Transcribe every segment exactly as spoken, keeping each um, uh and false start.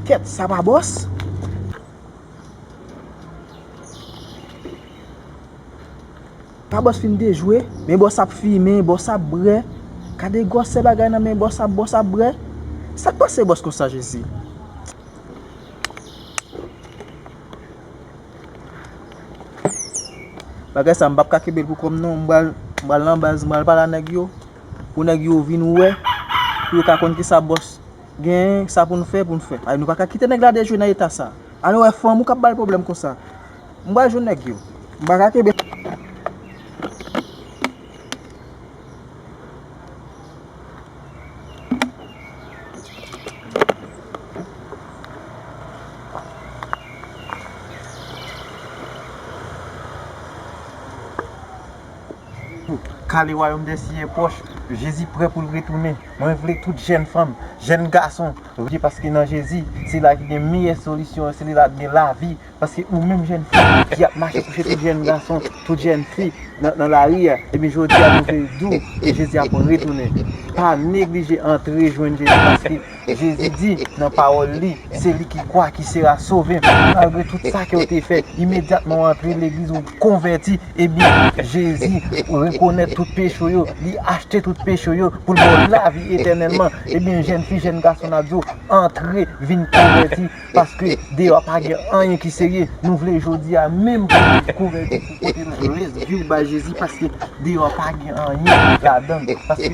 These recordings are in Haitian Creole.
Kèt, sa pa bòs? Pa bòs fin dejwe, men bòs ap fimen, bòs ap bwè. Gade gwòsè bagay nan men bòs ap, bòs ap bwè. Sa k pase bòs konsa, Jezi? Bagay sa, m p ap ka kenbe l pou kò m non. M pral, m pral nan baz, m pral pale a nèg yo. Pou nèg yo vin wè, pou yo ka konn kisa bòs genyen, sa pou n fè, pou n fè. Ay, nou pa ka kite nèg la dejwe nan eta sa. Alò, wè fanm ou k ap ba l pwoblèm konsa. M pral jwenn nèg yo. M pa ka kenbe. Kale wayòm dè syèl pwòch, Jezi prè pou l retounen. Mwen vle tout jèn fanm, jèn gason, vle paske nan Jezi, se la ki gen meyè solisyon, se la ki gen lavi. Paske ou menm jèn fi ki ap mache kouche tout jèn gason, tout jèn fi nan, nan lari a, ebyen jodi a nou vle di w ke Jezi ap retounen. Pa neglije antre jwenn Jezi paske Jezi di nan pawòl li, se li ki kwa ki sera sove. Malgre tout sa ke w te fè, imedyatman w antre legliz ou konvèti, ebyen Jezi rekonèt tout peche w yo, li achte tout peche w yo pou l ba w lavi etènèlman. Ebyen jèn fi, jèn gason, n ap di w antre, vin konvèti. Paske deyò pa gen anyen ki serye. Nou vle jodi a menm pou nou konvèti pou pote rès vi w bay Jezi, paske deyò pa gen anyen ladan l. Paske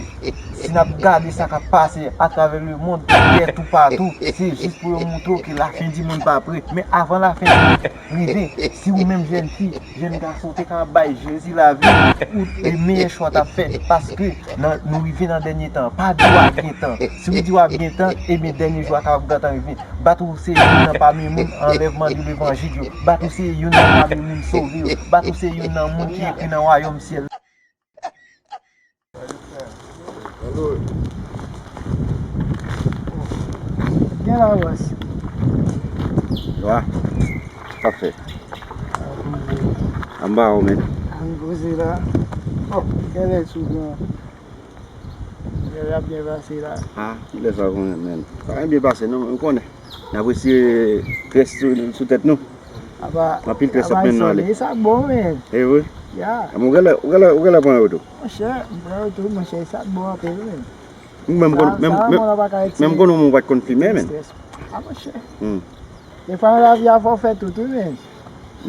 si n ap gade sa k ap pase atravè lemonn, gè toupatou, se jis pou yo montre w ke lafen di monn pa pre. Men avan lafen di monn rive, si ou menm jèn fi, jèn gason, w te ka bay Jezi lavi w, e meyè chwa w t ap fè, paske nan, nou rive nan dènye tan. Pa di w ap gen tan. Si w di w ap gen tan, ebyen dènye jou a ka ap gentan rive. Bat ou se youn nan pami moun anlèvman de levanjil yo. Bat ou se youn nan pami moun sove yo. Bat ou se youn nan moun ki ekri nan wayòm syèl la. Gen la, bòs. Wa, sa fè? Anba ou, men. An poze la. Oh, gen lè sou gran. Gen lè ap byen pase la. Ah, kilè sa konnen, men. Pa gen byen pase, non, men ou konnen. N ap eseye rès sou, sou tèt nou. Anpil tès ap mennen nou ale. Sa bon, men. E wi. Ya. Ou genlè, ou genlè, ou genlè pran yo tou. Monchè, m pran yo tou, monchè, sa bon anpil, men. Mwen menm konnen, menm, menm, menm konnen mwen pa t konn fimen, men. A, monchè. Hmm. Defwa nan lavi a fò w fè tout, wi, men.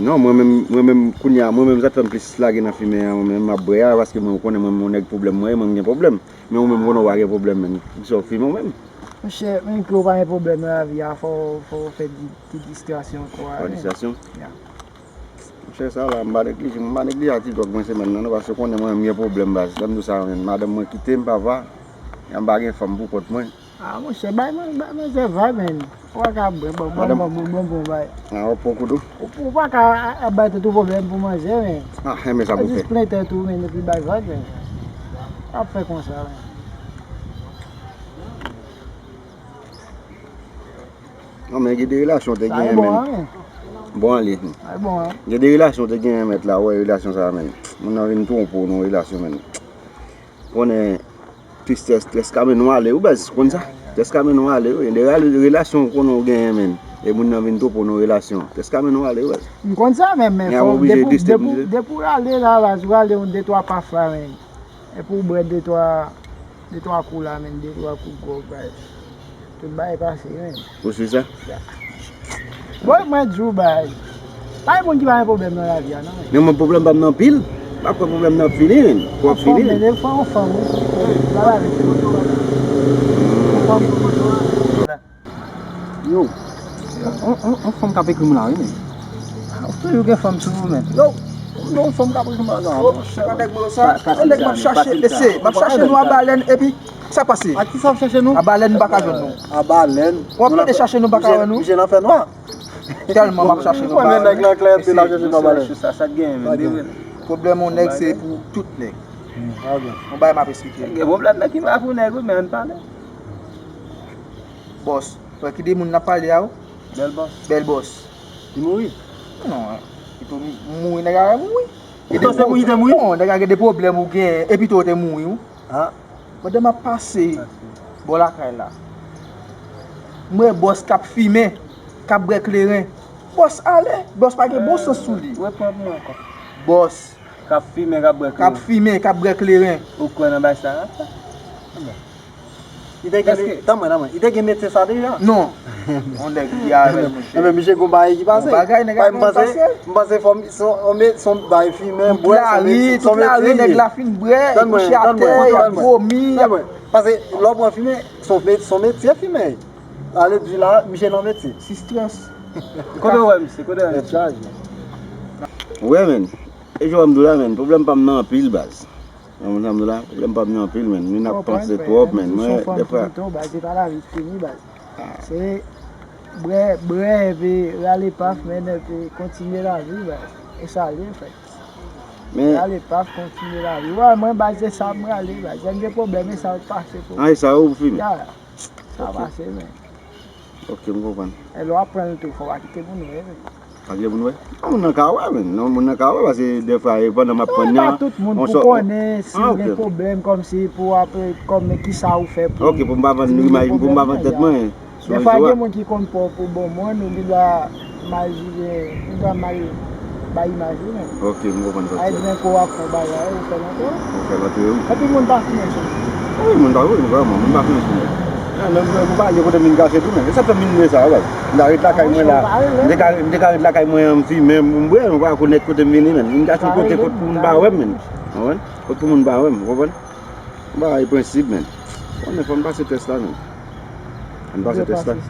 Non, mwen menm, mwen menm, kounye a, mwen menm, sa k fè m plis lage nan fimen an, mwen menm, m ap bwè a, paske mwen konnen mwen menm, yon nèg pwoblèm mwen ye, mwen m gen pwoblèm. Men ou menm, konnen w pa gen pwoblèm, men. Poukisa w fimen, ou menm? Monchè, menm ke w pa gen pwoblèm nan lavi a, fò, fò w fè ti, ti distraksyon kò a, men. Fò distraksyon? Ya. Monchè, sa la, m pa neglije, m pa neglije ak ti dwòg mwen semèn nan, non, paske w konnen mwen menm, m gen pwoblèm, baz. Lè m di w sa, men, madanm mwen kite m, papa, e m pa gen fanm pou kont mwen. Ah, monchè, bay man, bay manzè vag, men. Ou pa ka bwè, bon, bon, bon, bon, bon, bon, bay. Ah, ou pran kou tou? Ou, ou pa ka a, a, bay tèt ou pwoblèm pou manzè, men. Ah, enben sa pou fè. Jis plen tèt ou, men, epi bay vag, men. Ap fè konsa, men. Non, men gen de relasyon te genyen, men. Bon, ale. Gen de relasyon te genyen, mèt la, wè, relasyon sa, men. Moun nan vin twonpe w nan relasyon, men. Konnen, tristès, tristès ka mennen w ale, wi, baz, konn sa? Tristès ka mennen w ale, wi. Gen de rela-, relasyon ou konnen w genyen, men. E moun nan vin twonpe w nan relasyon. Tristès ka mennen w ale, wi, baz. M konn sa, men, men fò, depi, depi, depi w ale la, baz, ou ale yon de twa paf la, men. Epi w bwè de twa, de twa kou la, men, de twa kou gwòg, baz. Tout bagay pase, men. Ou sou sa? Ya. Bon, mwen di w, baz. Pa gen moun ki pa gen pwoblèm nan lavi a, non, men. Men mwen, pwoblèm pa m nan pil. M pa kwè pwoblèm nan ap fini, men. Pou ap fini, men. Anfòm, men, fò anfòm, wi. Anfòm. Yo, on, on, on fanm k ap ekri m la, wi, men. Ah, ou toujou gen fanm sou ou, men. Yo, on fanm k ap ekri m la, non. Oh, se pa nèg mwen sa. On nèg m ap chache, mesye, m ap chache nou a Balèn, epi sa pase. A kisa w ap chache nou? A Balèn, m pa ka jwenn nou. A Balèn. W ap mande chache nou, pa ka wè nou. Tèlman m ap chache nou, pa wè nou. Nèg lan klè, epi l ap chache nou a Balèn. Sa, sa k genyen, men, de vre. Pwoblèm yon nèg, se pou tout nèg. Hmm, ok. Yon bagay m ap esplike. Gen pwoblèm nèg ki pa pou nèg, wi, men ann pale. Bòs. Wè ki de moun n ap pale a, wi. Bèl bòs. Bèl bòs. Li mouri? Non, pito mouri, nèg a mouri. Ou panse mouri te mouri? Non, nèg a gen de pwoblèm ou gen, e pito w te mouri, wi. Ah. Pandan m ap pase bò lakay la, M wè bòs k ap fimen, k ap bwè kleren. Bòs ale, bòs pa gen bon sans sou li. Reprann pou mwen ankò. Bòs. K ap fimen, k ap bwè kleren. K ap fimen, k ap bwè kleren. Ou kwè nan bagay sa a? Li te gen, tann mwen, tann mwen. Li te gen metye sa deja. Non. On nèg ki avè l, monchè. Enben, misye gon bagay ki pase. Gon bagay, nèg la konn pase. M panse fò m, se yon, se yon bagay fimen, bwè, se yon metye, se yon metye. Tout lari, nèg la fin bwè, li kouche atè, y ap vomi. Tann mwen. Paske lè w pran fimen, se yon met-, se yon metye fimen. Ale di la, misye nan metye. Sistrès. Kote w wè misye? Kote w wè misye? Tèt chaje. Wè, men. E jan w di la, men. Pwoblèm pa m nan anpil, baz. Nan moun sa m di w la, pwoblèm pa m gen anpil, men. Moun ap panse twòp, men. Mwen, defwa. Baz, se pa lavi k fini, baz. Se bwè, bwè, epi rale paf, men, epi kontinye lavi, baz. E sa l ye, frè. Men rale paf, kontinye lavi. Wè, mwen, baz, se sa m rale, baz. Lè m gen pwoblèm, e sa k pase pou mwen. Ah, e sa ou fini? Ya. Sa pase, men. Ok, m konprann. E lè w ap pran l tou, fò w pa kite moun wè, men. Pa kite moun wè? Non, moun nan ka wè, men. Non, moun nan ka wè, paske defwa, e pandan m ap pran nan, pa tout moun pou konnen si w gen pwoblèm, kòmsi pou w ap, kòm, men kisa ou fè pou... Ok, pou m pa vann imaj, pou m pa vann tèt mwen. Defwa, gen moun ki konn pa w pou bon moun, ou gen dwa mal jije, ou gen dwa mal bay imaj ou, men. Ok, m konprann sa w di a. Ay, men, kou w ap fè bagay, ou fè l antre. Ou fè l antre, wi. Epi moun pa fimen sou mwen. Wi, moun pa, wi, vrèman, moun pa fimen sou mwen. Ah, men, men, m pa gen kote m vin kache tou, men. E sa k fè m vin lwen sa, wè. M ta ret lakay mwen la. M te ka, m te ka ret lakay mwen, m fimen, m bwè, m pa konèt kote m vini, men. M kache yon kote kot pou moun pa wè m, men. Ou konprann? Kot pou moun pa wè m, ou konprann? Yon bagay prensip, men. Konnen fò m pase tès la, men. M pase tès la.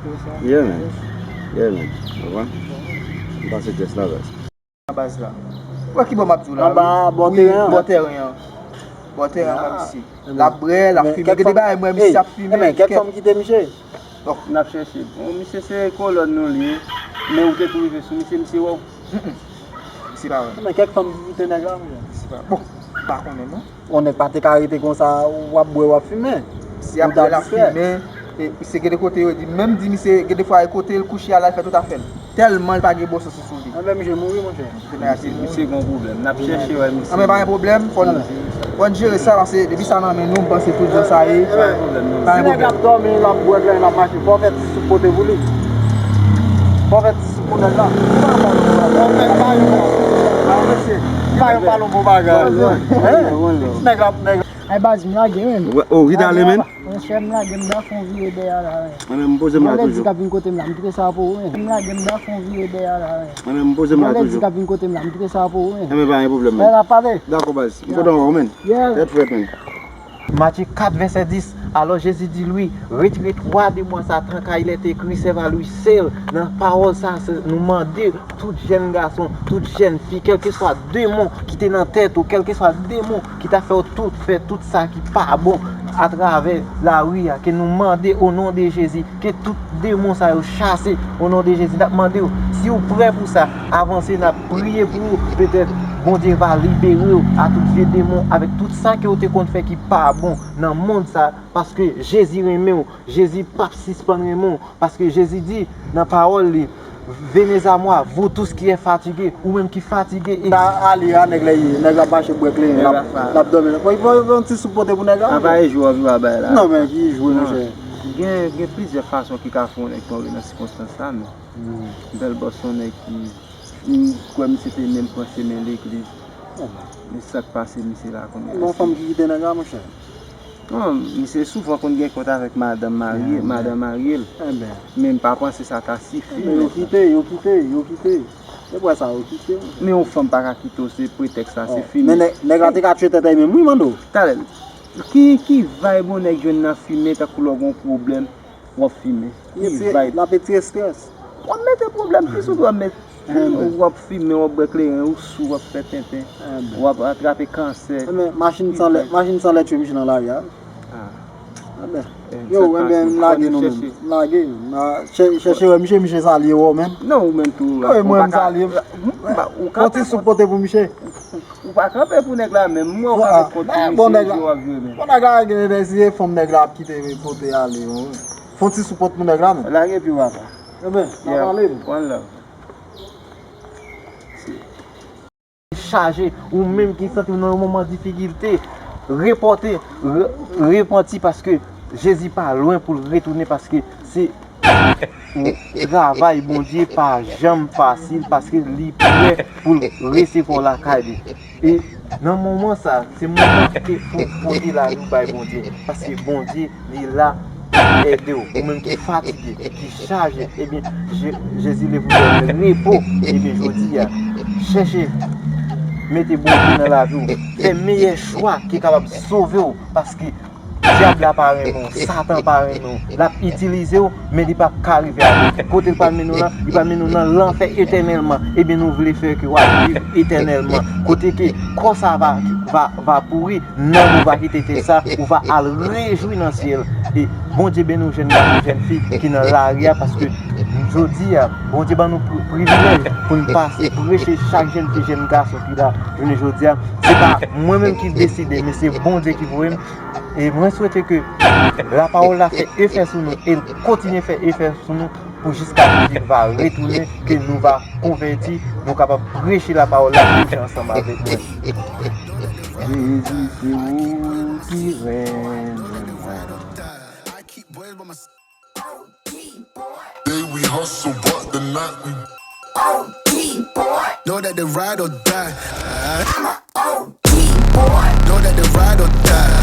Yeah, men. Yeah, men. Ou konprann? M pase tès la, baz. Nan baz la. Ou wè ki bò m ap di w la, wi. Anba bò teren an. Bò teren an. Bò teren an, mwen, misye. L ap bwè, l ap fimen. Gen de bagay, mwen, misye ap fimen. Kèk fanm kite misye. N ap chèche. Bon, misye se kolòn nou li ye. Men ou te tou rive sou misye, misye wè w. Misye pa wè m. Men kèk fanm ki kite nèg la, monchè. Misye pa, bon, m pa konnen, non. Yon nèg pa te ka rete konsa, w ap bwè, w ap fimen. Si ap bwè, l ap fimen, e, misye gen de kote yo di, menm di misye, gen de fwa e kote l kouche a, l al fè tout afè l. Tèlman l pa gen bon sans sou li. Anben, misye mouri, monchè. Misye gon pwoblèm. N ap chèche wè misye. Anben, pa gen pwoblèm, fò n, fò n jere sa, paske depi sa nan men nou, m panse tout jan sa ye. Pa gen pwoblèm, non. Si nèg la ap dòmi, l ap bwè, l ap mache, fò w fè ti sou pote pou li. Fò w fè ti sou pou nèg la. Ou pa pale yon bon bagay. Ou pa yon bon bagay. Nèg la, nèg la. Ay, baz, m lage, men. Ou, ou ki t ale, men? Monchè, m lage, m ta fè yon vire dèyè la, men. Mwen menm, m poze m la toujou. Lè di k ap vin kote m la, m kite sa pou ou, men. M lage, m ta fè yon vire dèyè la, men. Mwen menm, m poze m la toujou. Lè di k ap vin kote m la, m kite sa pou ou, men. Enben, pa gen pwoblèm, men. Lè n ap pale. Dakò, baz. M kontan wè w, men. Tèt frèt, men. Matthieu quatre, verset dix. Alors Jésus dit lui, retire-toi de moi, Satan, car il est écrit, serve à lui seul. Nan pawòl sa, se, nou mande tout jèn gason, tout jèn fi, kèlkeswa demon ki te nan tèt ou, kèlkeswa demon ki ta fè w tout, fè tout sa ki pa bon atravè lari a, ke nou mande o non de Jezi, ke tout demon sa yo chase o non de Jezi. N ap mande w, si w prè pou sa, avanse, n ap priye pou ou. Petèt Bondye va libere w a tout vye demon, avèk tout sa ke w te konn fè ki pa bon nan mond sa, paske Jezi renmen w, Jezi p ap sispann renmen w. Paske Jezi di nan pawòl li, venez à moi, vous tous qui êtes fatigués, ou menm ki fatige e... Sa ale a, nèg la ye, nèg la ap mache bwè kleren, l ap, l ap dòmi. Fò, fò, fò yon ti sou pote pou nèg la. Apa e jwe w ap jwe a bay la? Non, men ki jwe, monchè. Gen, gen plizyè fason ki ka fè yon nèg tonbe nan sikonstans sa, men. Bèl bòs se yon nèg ki, m kwè misye te menm pran chemen legliz. Men sa k pase misye la kounye a? Yon fanm ki kite nèg la, monchè. Non, misye souvan konn gen kont avèk madanm marye, madanm marye l. Enben. Men m pa panse sa ta sifi. Enben, yo kite, yo kite, yo kite. Se pou sa yo kite. Men yon fanm pa ka kite w, se pretèks la, se fini. Men nèg, nèg la te ka tchwe tèt li menm, wi, Mando. Talè, ki, ki vibe yon nèg jwenn nan fimen tankou lè w gen yon pwoblèm, w ap fimen? Ki vibe? L ap retire estrès. W ap mete pwoblèm plis ou w ap met. W ap fimen, w ap bwè kleren, ou sou, w ap fè tenten. W ap atrape kansè. Enben, machin san lè, machin san lè tchwe misye nan lari a. Enben. Yo, enben, m lage nou menm. M lage. M a chè-, chèche wè misye, misye salye wè w menm. Non, ou menm tou. Wi, mwen m salye. Ou ka fè kont. Fon ti sou pote pou misye. Ou pa kanpe pou nèg la menm. M wè w kanpe kont pou misye, w ap jwe menm. Bon, nèg la gen, si se fanm nèg la ap kite pote ale, wi. Fon ti sou pote pou nèg la menm. Lage pye w, papa. Enben, n a pale. One love. Chaje, ou menm ki santi w nan yon moman difikilte, repòte, re-, repanti, paske Jezi pa lwen pou l retounen, paske se Ou travay Bondye pa janm fasil paske li prè pou l resevwa w lakay li. E nan moman sa, se moman ke pou pote lavi w bay Bondye. Paske Bondye, li la pou ede w. Ou menm ki fatige, ki chaje, ebyen, Je- Jezi vle pou w jwenn repo. Ebyen, jodi a, chèche mete Bondye nan lavi w. Fè meyè chwa ki kapab sove w. Paske Dyab la pa renmen w, Satan pa renmen w. L ap itilize w, men li p ap ka rive avè w. Kote l pral mennen w lan, li pral mennen w nan lanfè etènèlman. Ebyen, nou vle fè ke w al viv etènèlman. Kote ke kò sa va, va, va pouri, nanm ou va kite tè sa, ou va al rejwi nan syèl. E Bondye beni w, jèn gason, jèn fi ki nan lari a, paske jodi a, Bondye ban nou pri- privilèj pou n pase preche chak jèn fi, jèn gason ki la jounen jodi a. Se pa mwen menm ki deside, men se Bondye ki voye m. E mwen swete ke lapawòl la fè efè sou nou e l kontinye fè efè sou nou pou jiska Jezi va retounen, ke nou va konvèti, nou kapab preche lapawòl la toujou ansanm avèk mwen. Jezi, se ou ki rèn mwen. Day we hustle, but the night we know that the ride or die. Know that the ride or die.